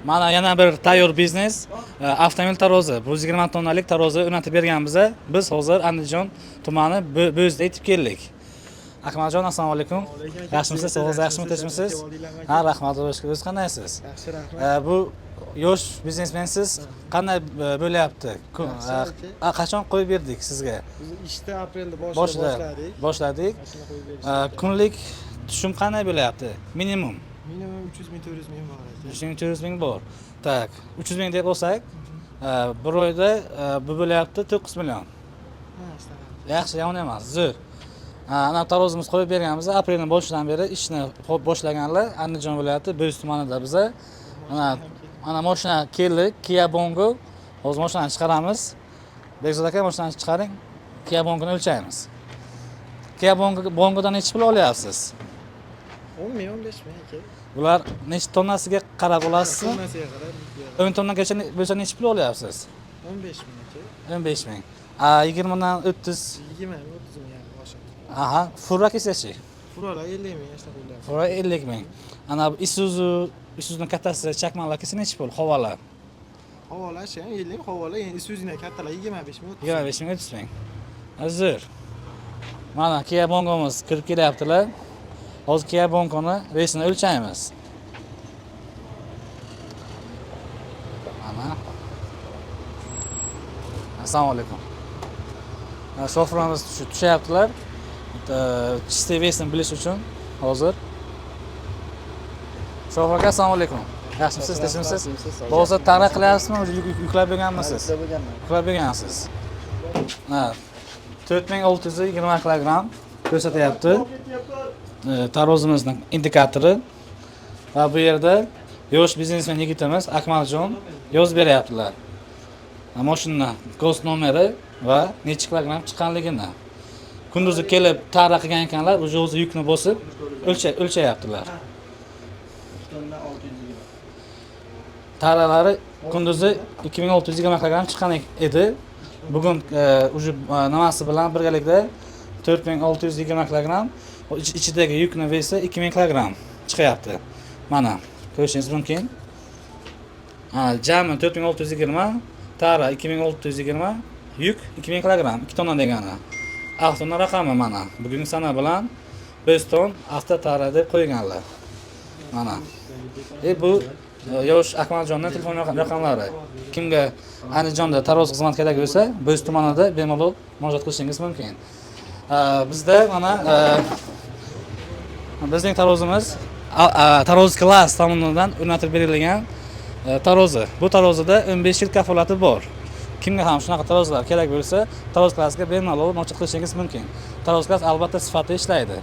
Mana yana bir tayyor biznes, avtomobil tarozi, 120 tonnalik tarozi o'rnatib bergan biza. Biz hozir Andijon tumani Bo'zda yetib keldik. Akmaljon, assalomu alaykum. Yaxshimisiz? Sog'ligingiz yaxshimi, tinchmisiz? Ha, rahmat, Xudoga shukr. O'zingiz qandaysiz? Yaxshi, rahmat. Bu yosh biznesmensiz, qanday bo'lyapti? Yaxshi, Qachon qo'yib berdik sizga? Biz ishni aprelda boshida Boshida boshladik. Boshladik. Mashina qo'yib berishdi. Kunlik tushum qanday bo'lyapti? Minimum. Minimum 300 ming, 400 ming bor aka. 300 ming, 400 ming bor. Так, 300 ming deb olsak, bir oyda bu bo'lyapti 9 million. Ha, shunaqa. Yaxshi, yomon emas, zo'r. Ana tarozimiz qo'yib berganmiz. Aprelning boshidan beri ishni boshlaganlar Andijon viloyati Bo'z tumanida biza. Mana mashina keldi, Kia Bongo. Hozir mashinani chiqaramiz. Bekzod aka, mashinani chiqaring. Kia Bongoni o'lchaymiz. Kia Bongodan necha pul olyapsiz? 10 ming, 15 ming aka. Bular necha tonnasiga qarab olasizmi? Tonnasiga qarab yuklab. 10 tonnagacha bo'lsa necha pul olyapsiz? 15 ming aka. 15 ming. A, 20 dan 30. 20 ming, 30 ming yani oshadi. Aha, fura kelsachi? Furalar 50 ming shunaqa bo'lyapti. Fura 50 ming. Ana bu Isuzu, Isuzuning kattasi chakmanlar kelsa necha pul? Havola. Havola shu ham 50 ming, havola endi Isuzu'ning kattalar 25 ming, 30 ming. 25 ming, 30 ming. Zo'r. Mana Kia Bongomiz kirib kelyaptilar. Hozir Kia Bongoni reysini o'lchaymiz. Mana. Assalomu alaykum. Shofirimiz tushyaptilar. Чистый вес ini bilish uchun hozir. Shofir aka, assalomu alaykum. Yaxshimisiz, tinchmisiz? Hozir tara qilyapsizmi, yuklab bo'lganmisiz? Yuklab bo'lganman. Yuklab bo'lgansiz. Ha. 4620 kilogramm ko'rsatyapti. Tarozimizning indikatori. Va bu yerda yosh biznesmen yigitimiz Akmaljon yozib beryaptilar. Mashina GOS nomeri va necha kilogramm chiqqanligini. Kunduzi kelib tara qilgan ekanlar, уже o'zi yukni bosib o'lchayaptilar. Tonna 620. Taralari kunduzi 2620 kilogramm chiqqan edi. Bugun уже nimasi bilan birgalikda 4620 kilogramm, o ichidagi yukni вес i 2000 kilogramm chiqyapti. Mana ko'rishingiz mumkin. Ha, jami 4620, tara 2620, yuk 2000 kilogramm, 2 tonna degani. Avtoni raqami mana bugungi sana bilan Bo'ston avto tara deb qo'yganlar. Mana. Bu yosh Akmaljonning telefon raqamlari. Kimga Andijonda taroz xizmat kerak bo'lsa, Bo'z tumanida bemalol murojaat qilishingiz mumkin. Bizda mana bizning tarozimiz Taroz Class tomonidan o'rnatib berilgan tarozi. Bu tarozida 15 yil kafolati bor. Kimga ham shunaqa tarozlar kerak bo'lsa, Taroz Classga bemalol murojaat qilishingiz mumkin. Taroz Class albatta sifatli ishlaydi.